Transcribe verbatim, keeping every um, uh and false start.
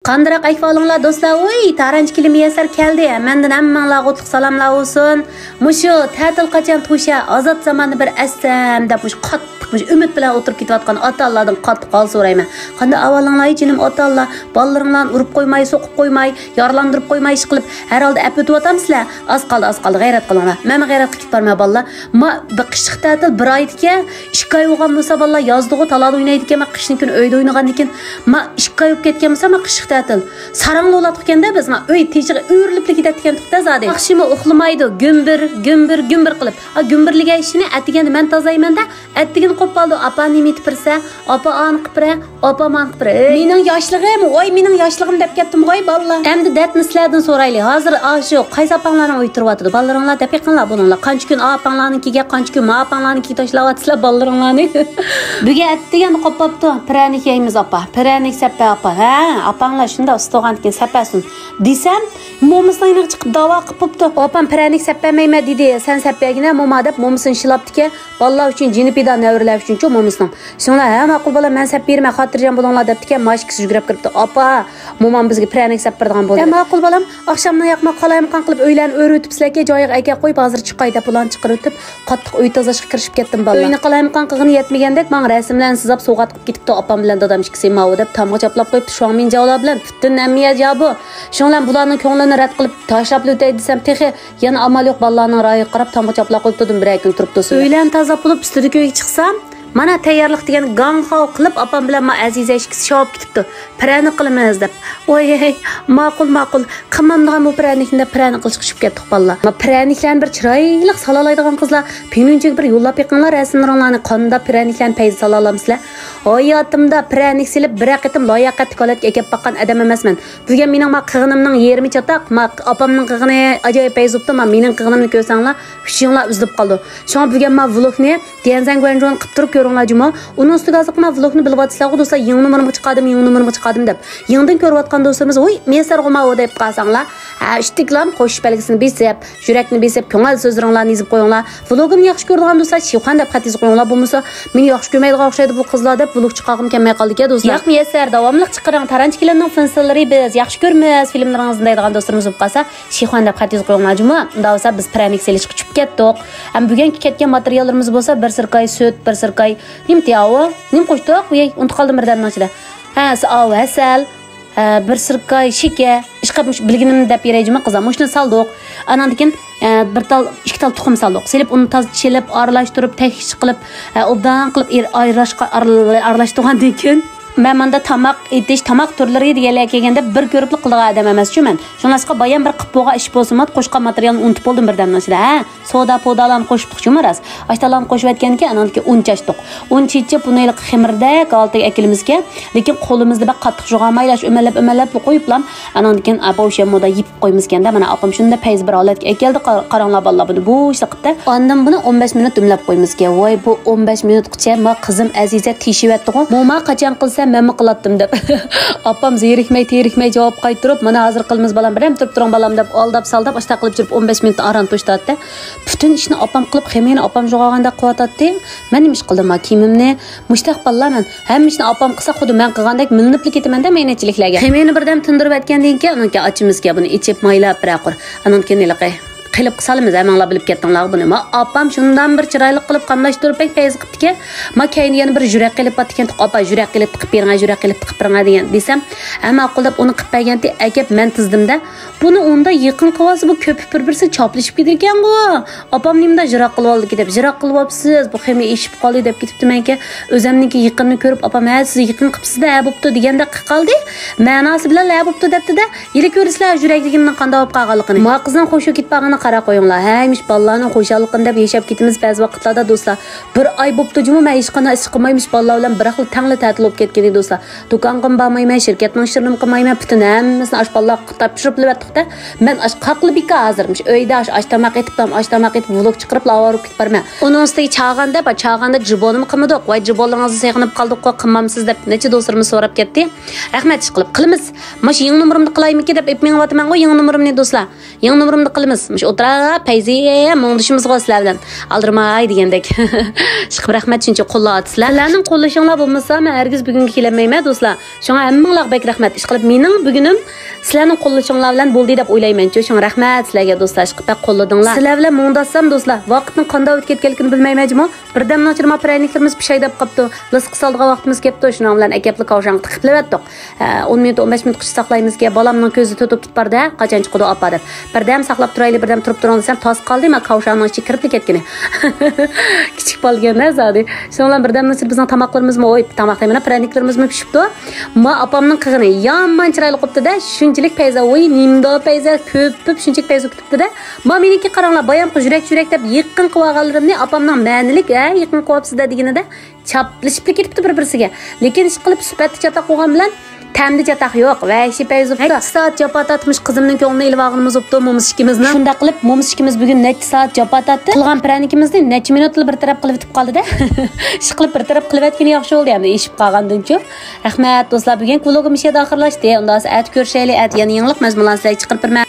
قانداق ئەھۋالىڭلار دوستلار؟ ۋۇي، تارانچى كىلى مىيەسەر كەلدى. مەندىن ھەممىڭلارغا ئوتلۇق سالاملار بولسۇن. مۇشۇ تەتىل قاچان توشە، ئازاد زاماننى بىر ئەسسەم دەپ مۇشۇ قاتتىق، مۇشۇ ئۈمىد بىلەن ئولتۇرۇپ كېتىۋاتقان ئاتا-ئانىلاردىن قاتتىق ھال سورايمەن. قانداق ئەھۋالىڭلار جېنىم ئاتا-ئانىلار؟ بالىلىرىڭلارنى ئۇرۇپ قويماي، سوقۇپ قويماي، يارىلاندۇرۇپ قويماي، ئىشقىلىپ ھەر ھالدا ئەپ ئۆتۈۋاتامسىلەر؟ ئاز قالدى، ئاز قالدى، غەيرەت قىلىڭلار. مەنمۇ غەيرەتقا كېتىپ بارىمەن بالىلار. ما بىر قىشلىق تەتىل بىر ئايدىكەن، ئىككى ئاي بولغان بولسا بالىلار يازدىغۇ تالادا ئوينايدىكەن، ما قىشنى كۈنى ئۆيدە ئوينىغاندىكىن، ما ئىككى ئاي بولۇپ كەتكەن بولسا ما قىشلىق تەتىل. ساراڭلا بولاتتۇقەن-دە بىز، ما ئۆي تېشىغا ئۆرۈلۈپلا كېتەتتىكەن تۇقتا زادى. ئاخشىمى ئۇخلىمايدۇ، گۈمبۈر، گۈمبۈر، گۈمبۈر قىلىپ. ئا، گۈمبۈرلىگەن ئىشىنى ئەتىگەندە مەن تازىلايمەن-دە، ئەتىگىنى قوپۇپ قالىدۇ. ئاپا نېمە ئېتىپ بېرىسە، ئاپا ئانى قىلىپ بېرە، ئاپا مانى قىلىپ بېرە. مېنىڭ ياشلىقىم، ۋاي مېنىڭ ياشلىقىم دەپ كەتتىمغۇ بالا. ئەمدى دەردنى سىلەردىن سورايلى. ھازىر ئاشۇ قايسى ئاپاڭلارنىڭ ئۆيى تۇرۇۋاتىدۇ؟ بالىلىرىڭلار دەپ بېقىڭلار بۇنىڭلار. قانچە كۈن ئا ئاپاڭلارنىڭكىگە، قانچە كۈن ما ئاپاڭلارنىڭكىگە تاشلاۋاتىسىلەر بالىلىرىڭلارنى. بۈگۈن ئەتىگەندە قوپۇپتۇ. پىرەنىك يەيمىز ئاپا، پىرەنىك سەپە ئاپا. ھە، ئاپاڭلار شۇنداق ئۇستا بولغاندىكىن سەپەسۇن دېسەم، مومىسىنىڭ يېنىغا چىقىپ داۋا قىلىپتۇ. ئاپام پىرەنىك سەپەرمەيمەن دېدى، سەن سەپەرگىنە موما دەپ مومىسىنى شىلاپتىكەن. بالىلار ئۈچۈن جېنى پىدا، نەۋرىلەر ئۈچۈنچۇ مومىسىنىڭ. شۇڭلار، ھە ماقۇل بالام، مەن سەپ بېرىمەن، خاتىرجەم بولۇڭلار دەپتىكەن. ما ئىككىسى يۈگۈرۈپ كىرىپتۇ. ئاپا، مومام بىزگە پىرەنىك سەپ بېرىدىغان بولدى. ھە ماقۇل بالام، ئاخشامنىڭ ياقما قالايمىقان قىلىپ ئۆيلەرنى ئۆرۈۋېتىپسىلەركەن، جايىغا ئەكەپ قوي، ھازىر چىقاي دەپ ئۇلارنى چىقىرىۋېتىپ، قاتتىق ئۆي تازىلاشقا كىرىشىپ كەتتىم بالىلار. ئۆينى قالايمىقان قىلغىنى يەتمىگەندەك ماڭا رەسىملەرنى سىزاپ سوۋغات قىلىپ كېتىپتۇ ئاپام بىلەن دادام ئىككىسى. ماۋۇ دەپ تامغا چاپلاپ قويۇپتۇ، شۇاڭمىنجاۋ بىلەن پۈتۈن ھەممە يەر جابۇ. شۇڭلار بۇلارنىڭ كۆڭلىنى رەت قىلىپ تاشلاپلا ئۆتەي دېسەم تېخى يەنە ئامال يوق، بالىلارنىڭ رايىغا قاراپ تامغا چاپلاپ قويۇپتۇ، بىرەر كۈن تۇرۇپتۇ سۇ. ئۆيلەرنى تازىلاپ بولۇپ ئۈستىدىكى ئۆيگە چىقسام، مانا تەييارلىق دېگەن گاڭ-خاۋ قىلىپ ئاپام بىلەن ما ئەزىزە ئىككىسى شاۋۇپ كېتىپتۇ. پىرەنىك قىلىمىز دەپ. ۋاي ھەي، ماقۇل ماقۇل، قىلمامدىغان بۇ پىرەنىكنى دەپ پىرەنىك قىلىشقا چۈشۈپ كەتتۇق بالىلار. ما پىرەنىكلەرنى بىر چىرايلىق سالالايدىغان قىزلار پىڭلۈنچىگە بىر يوللاپ بېقىڭلار رەسىملىرىڭلارنى، قانداق پىرەنىكلەرنى پەيزى سالالامسىلەر؟ ھاياتىمدا پىرەنىك سېلىپ بىرەر قېتىم لاياقەتلىك ھالەتكە ئەكەپ باققان ئادەم ئەمەسمەن. بۈگۈن مېنىڭ ما قىغىنىمنىڭ يېرىمى چاتاق، ما ئاپامنىڭ قىغىنى ئاجايىپ پەيزى بوپتۇ، ما مېنىڭ قىغىنىمنى كۆرسەڭلار، ھوشۇڭلار ئۈزۈلۈپ قالىدۇ. شۇڭا بۈگۈن ما ۋلوگنى تيەنزەن گۇەنجۇەن قىلىپ تۇرۇپ كۆرۈڭلار جۇمۇ. ئۇنىڭ ئۈستىگە ھازىرقى ما ۋلوگنى بىلىۋاتىسىلەرغۇ دوستلار، يېڭى نومۇرۇمغا چىقاردىم، يېڭى نومۇرۇمغا چىقاردىم دەپ. يېڭىدىن كۆرۈۋاتقان دوستلىرىمىز، ۋوي، مىيەسەرغۇ ماۋۇ دەپ قالساڭلار، ھە، ئۈستىدىكىلام قوشۇش بەلگىسىنى بېسىپ، يۈرەكنى بېسىپ، كۆڭۈل سۆزلىرىڭلارنى يېزىپ قويۇڭلار. ۋلوگۇمنى ياخشى كۆرىدىغان دوستلار، شىخۇەن دەپ خەت يېزىپ قويۇڭلار. بولمىسا، مېنى ياخشى كۆرمەيدىغان ئوخشايدۇ بۇ قىزلار دەپ ۋلوگ چىقارغۇم كەلمەي قالدىكەن دوستلار. ياق، مىيەسەر، داۋاملىق چىقىرىڭ. تارانچى كىلىنىڭ فىن سىللىرى بىز ياخشى كۆرىمىز فىلىملىرىڭىزنى دەيدىغان دوستلىرىمىز بولۇپ قالسا، شىخۇەن دەپ خەت يېزىپ قويۇڭلار جۇمۇ. ئۇنداق بولسا بىز پىرەنىك سېلىشقا چۈشۈپ كەتتۇق. ھەم بۈگۈنكى كەتكەن ماتېرىياللىرىمىز بولسا بىر سىركاي سۈت، بىر سىركاي نېمىتى ئاۋۇ؟ نېمە قوشتۇق؟ ۋىي، ئۇنتۇپ قالدىم بىردەمنىڭ ئىچىدە. ھە، س-، ئاۋۇ ھەسەل، ھە، بىر سىركاي شېكەر، ئىشقىلىپ مۇشۇ بىلگىنىمنى دەپ بېرەي جۇمۇ قىزلار. مۇشۇنى سالدۇق. ئاناندىن كېيىن، ھە، بىر تال، ئىككى تال تۇخۇم سالدۇق. سېلىپ ئۇنى تازا چېلىپ، ئارىلاشتۇرۇپ، تەكشى قىلىپ، ھە، ئوبدان قىلىپ ئېر-، ئايراشقا-، ئارىل-، ئارىلاشتۇرغاندىن كېيىن، مەن ماندا تاماق ئېتىش، تاماق تۈرلىرى دېگەنلەر كەلگەندە بىر كۆرۈپلا قىلىدىغان ئادەم ئەمەسچۇ مەن. شۇڭلاشقا بايام بىر قىلىپ بولغان ئىش بولسىمۇ، قوشقان ماتېرىيالنى ئۇنتۇپ بولدۇم بىردەمنىڭ ئىچىدە. ھە، سودا پودالارنى قوشۇپتۇقچۇمۇ راست. ئاشتالارنى قوشۇۋەتكەندىن كېيىن ئانىڭدىن كېيىن ئۇن چاچتۇق. ئۇن چېچىپ، بۇنى ھېلىقى خېمىردەك ھالىتىگە ئەكېلىمىزكەن. لېكىن قولىمىزدا بەك قاتتىق جۇغامايلا، ئۆمەلەپ، ئۆمەلەپلا قويۇپلام. ئانىڭدىن كېيىن، ئا، بوشەممۇدا يېپىپ قويمىزكەندە، مانا ئاپام شۇنداق پەيزى بىر ھالەتكە ئەكەلدى، قار-، قاراڭلار بالىلار بۇنى بوشلۇقتا. ئاندىن بۇنى ئون بەش مىنۇت دۈملەپ قويمىزكەن. ۋاي، بۇ ئون بەش مىنۇتقىچە ما قىزىم ئەزىزە تېشىۋەتتىغۇ. موما قاچان قىلسا مەنمۇ قىلاتتىم دەپ. ئاپام زېرىكمەي، تېرىكمەي جاۋاب قايتۇرۇپ، مانا ھازىر قىلىمىز بالام، بىرەم تۇرۇپ تۇرۇڭ بالام دەپ ئالداپ سالداپ ئاشتا قىلىپ جۈرۈپ ئون بەش مىنۇت ئاران توشتاتتى. پۈتۈن ئىشنى ئاپام قىلىپ، خېمىرنى ئاپام جۇغاغاندەك قىلىۋاتاتتى. مەن نېمە ئىش قىلدىم ما كىيىمىمنى؟ مۇشتاق بالىلار مەن. ھەممە ئىشنى ئاپام قىلسا، خۇددى مەن قىلغاندەك مىلىنىپلا كېتىمەن-دە مەينەتچىلىكلەرگە. خېمىرنى بىردەم تىندۇرۇپ ئەتكەندىن كېيىن، ئانىڭكى ئاچىمىزكەن بۇنى ئېچىپ مايلاپ بىرەر قۇر. ئانىڭدىن كېيىن ھېلىقى قىلىپ سالىمىز، ھەممىڭلار بىلىپ كەتتىڭلار بۇنى. ما ئاپام شۇنداق بىر چىرايلىق قىلىپ قاملاشتۇرۇپ بەك پەيز قىپتىكەن. ما كەينىدە يەنە بىر يۈرەك قىلىپ بارتىكەن، ئاپا يۈرەك قىلىپ تىقىپ بېرىڭە، يۈرەك قىلىپ تىقىپ بېرىڭە دېگەن دېسەم، ھە ماقۇل دەپ ئۇنى قىلىپ بەرگەنتى، ئەكەپ مەن تىزدىم-دە. بۇنى ئۇنداق يېقىن قىلىۋالسا بۇ كۆپۈپ بىر-بىرسىگە چاپلىشىپ كېتىدىكەنغۇ. ئاپام نېمىنداق يىراق قىلىۋالدىكى دەپ، يىراق قىلىۋاپسىز، بۇ خېمىر ئېشىپ قالدى دەپ كېتىپتۇ مەنكى. ئۆزەمنىڭكى يېقىنىنى كۆرۈپ ئاپام، ھە سىز يېقىن قىپسىز-دە، ھە بوپتۇ دېگەندەك قىلىپ قالدى. مەناسى بىلەن ھە بوپتۇ دەپتۇ-دە. ھېلى كۆرىسىلەر يۈرەكلىكىمنىڭ قانداق بولۇپ قالغانلىقىنى. ما قىزنىڭ خۇشۇ كېتىپ قالغىنىغا قاراپ قويۇڭلار. ھەي مۇشۇ بالىلارنىڭ خۇشاللىقىنى دەپ ياشاپ كېتىمىز بەزى ۋاقىتلاردا دوستلار. بىر ئاي بوپتۇ جۇمۇ مەن ھېچقانداق ئىش قىلماي، مۇشۇ بالىلار بىلەن بىراقلا تەڭلا تەتىل بولۇپ كەتكىنى دوستلار. دۇكانغىمۇ بارمايمەن، شىركەتنىڭ ئىشلىرىنىمۇ قىلمايمەن، پۈتۈن ھەممىسىنى ئاشۇ بالىلارغا تاپشۇرۇپلا بەردۇق-دە. مەن ئاشۇ قاقلا بىكار ھازىر. مۇشۇ ئۆيدە ئاشۇ ئاش تاماق ئېتىپلام، ئاش تاماق ئېتىپ، ۋلوگ چىقىرىپلا ئاۋارە بولۇپ كېتىپ بارىمەن. ئۇنىڭ ئۈستىگە چاغاندا بار، چاغاندا جىبونىمۇ قىلمىدۇق. ۋاي جىبونلىرىڭىزنى سېغىنىپ قالدۇققۇ، قىلمامسىز دەپ نەچچە دوستلىرىمىز سوراپ كەتتى. رەھمەت ئىشقىلىپ، قىلىمىز. مۇشۇ يېڭى نومۇرۇمدا قىلايمىكى دەپ ئېلىپ مېڭىۋاتىمەنغۇ يېڭى نومۇرۇمنى دوستلار. يېڭى نومۇرۇمدا قىلىمىز. مۇشۇ ئولتۇرا پەيزى، مۇڭدىشىمىزغۇ سىلەر بىلەن. ئالدىرىماي دېگەندەك. ئىشقىپ رەھمەت شۇنچە قوللاۋاتىسىلەر. سىلەرنىڭ قوللىشىڭلار بولمىسا، مەن ھەرگىز بۈگۈنگە كېلەلمەيمەن، دوستلار. شۇڭا ھەممىڭلارغا بەك رەھمەت. ئىشقىلىپ، مېنىڭ بۈگۈنۈم سىلەرنىڭ قوللىشىڭلار بىلەن بولدى دەپ ئويلايمەنچۇ. شۇڭا رەھمەت سىلەرگە، دوستلار. ئىشقىپ بەك قوللىدىڭلار. سىلەر بىلەن مۇڭداشسام، دوستلار، ۋاقىتنىڭ قانداق ئۆتۈپ كەتكەنلىكىنى بىلمەيمەن جۇمۇ. بىردەمنىڭ ئىچىدە ما پىرەنىكلىرىمىز پىشايداپ قاپتۇ. لىسقا سالىدىغان ۋاقتىمىز كەپتۇ. شۇنىڭ بىلەن ئەكەپلا كاۋشاڭغا تىقىپلىۋەتتۇق. ھە، ئون مىنۇت، ئون بەش مىنۇتقىچە ساقلايمىزكەن، بالامنىڭ كۆزى تۇتۇپ كېتىپ بارىدۇ، ھە، قاچان چىقىدۇ ئاپا دەپ. بىردەم ساقلاپ تۇرايلى، بىردەم تۇرۇپ تۇرۇڭ دېسەم، تاس قالدى، ما كاۋشاڭنىڭ ئىچىگە كىرىپلا كەتكىنى. كىچىك بالىكەن-ھە زادى. شۇنىڭ بىلەن بىردەمنىڭ ئىچىدە بىزنىڭ تاماقلىرىمىزمۇ، ئوي، تاماق دەيمەن، پىرەنىكلىرىمىزمۇ پىشىپتۇ. ما ئاپامنىڭ قىلغىنى يامان چىرايلىق بوپتۇ-دە، شۇنچىلىك پەيزا، ۋوي، نېمىدۇ پەيزا، كۆپۈپ شۇنچىلىك پەيزا كۈتۈپتۇ-دە. ما مېنىڭكى قاراڭلار، بايامقى يۈرەك-يۈرەك دەپ يېقىنقى بولغانلىرىمنى ئاپامنىڭ مەنىلىك، ھە، يېقىنقى بوپسىز-دە دېگىنىدە، چاپلىشىپلا كېتىپتۇ بىر-بىرسىگە. لېكىن ئىشقىلىپ سۈپەتتە چاتاق بولغان بىلەن تەمدە چاتاق يوق. ۋەھشىي پەيزا بوپتۇ. نەچچە سائەت جاپا تارتمىش قىزىمنىڭ كۆڭلىنى ئېلىۋالغىنىمىز بوپتۇ، مومىسى ئىككىمىزنىڭ. شۇنداق قىلىپ، مومىسى ئىككىمىز بۈگۈن نەچچە سائەت جاپا تارتتى. قىلغان پىرەنىكىمىزنى نەچچە مىنۇتلا بىر تەرەپ قىلىۋېتىپ قالدى-دە. ئىشقىلىپ بىر تەرەپ قىلىۋەتكىنى ياخشى بولدى، ئەمدى ئېشىپ قالغاندىنچۇ. رەھمەت، دوستلار، بۈگۈنكى ۋلوگۇم مۇشۇ يەردە ئاخىرلاشتى. ئۇنداق بولسا ئەتە كۆرۈشەيلى، ئەتە يەنە يېڭىلىق مەزمۇنلار سىلەرگە چىقىرىپ بېرىمەن.